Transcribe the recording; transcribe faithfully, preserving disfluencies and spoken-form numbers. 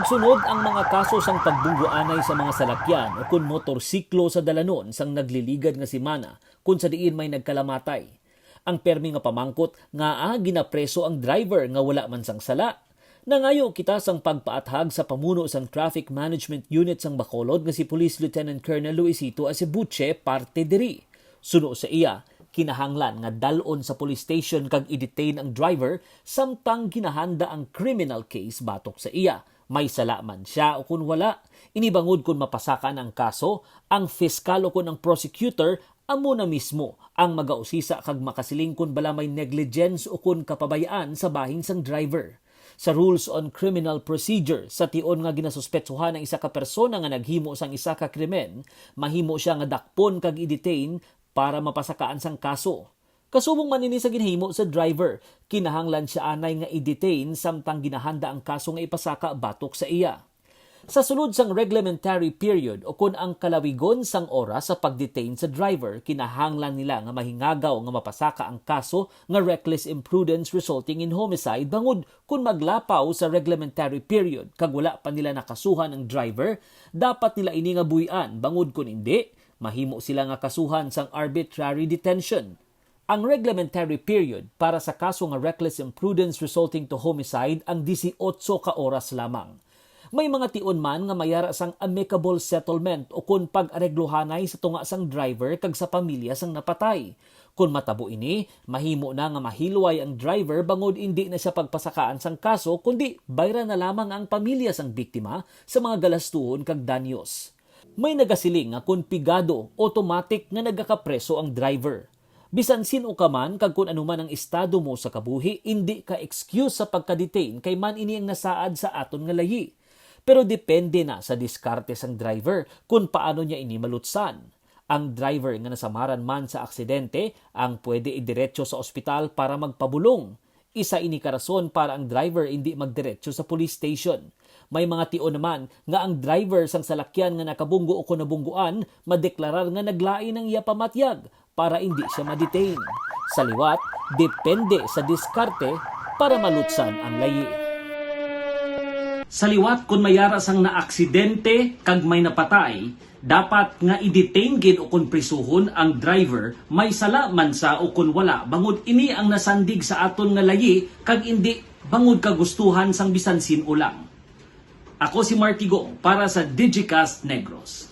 Sunod ang mga kaso sang pagbungguanay sa mga salakyan o kon motorsiklo sa dalanon sang nagliligad nga semana, kon sa diin may nagkalamatay. Ang permi nga pamangkot, ngaa ginapreso ang driver nga wala man sang sala? Nangayo kita sang pagpaathag sa pamuno sang Traffic Management Unit sang Bacolod nga si Police Lieutenant Colonel Luisito Acebuche parte diri. Suno sa iya, kinahanglan nga dal-on sa police station kag i-detain ang driver samtang ginahanda ang criminal case batok sa iya. May sala man sia o kon wala. Ini bangod kon mapasakan ang kaso, ang fiskal o kon ang prosecutor amo na mismo ang magausisa kag makasiling kon bala may negligence o kon kapabayaan sa bahin sang driver. Sa Rules on Criminal Procedure, sa tion nga ginasuspetsuhan ang isa ka persona nga naghimo sang isa ka krimen, mahimo siya nga dakpon kag i-detain para mapasakaan sang kaso. Kasubong man ini sa ginhimo sa driver, kinahanglan siya anay nga i-detain samtang ginahanda ang kaso nga ipasaka batok sa iya. Sa sulod sang reglementary period o kon ang kalawigon sang oras sa pag-detain sa driver, kinahanglan nila nga mahingagaw nga mapasaka ang kaso nga reckless imprudence resulting in homicide bangod kon maglapaw sa reglementary period kag wala pa nila nakasuhan ang driver, dapat nila ini nga buy-an bangod kon indi, mahimo sila nga kasuhan sang arbitrary detention. Ang reglementary period para sa kaso nga reckless imprudence resulting to homicide ang disiotso ka oras lamang. May mga tion man nga mayara sang amicable settlement o kon pag-areglohanay sa tunga sang driver kag sa pamilya sang napatay. Kon matabo ini, mahimo na nga mahilway ang driver bangod indi na siya pagpasakaan sang kaso kundi bayran na lamang ang pamilya sang biktima sa mga galastuhon kag danyos. May nagasiling nga kon pigado, automatic nga nagakapreso ang driver. Bisan sin-o ka man kag kon ano man ang estado mo sa kabuhi, indi ka excuse sa pagka-detain kay man ini ang nasaad sa aton nga layi. Pero depende na sa diskarte sang driver kon paano niya ini malutsan. Ang driver nga nasamaran man sa aksidente ang pwede idiretso sa ospital para magpabulong. Isa ini ka rason para ang driver indi magdiretso sa police station. May mga tion naman nga ang driver sang salakyan nga nakabunggo o kon nabungguan madeklarar nga naglain ang iya pamatyag para indi siya ma-detain. Sa liwat, depende sa diskarte para malutsan ang layi. Sa liwat, kon may ara sang naaksidente kag may napatay, dapat nga i-detain gid o kon prisuhon ang driver, may sala man sa o kon wala, bangod ini ang nasandig sa aton nga layi kag indi bangod kagustuhan sang bisan sin-o lang. Ako si Marty Gong para sa Digicast Negros.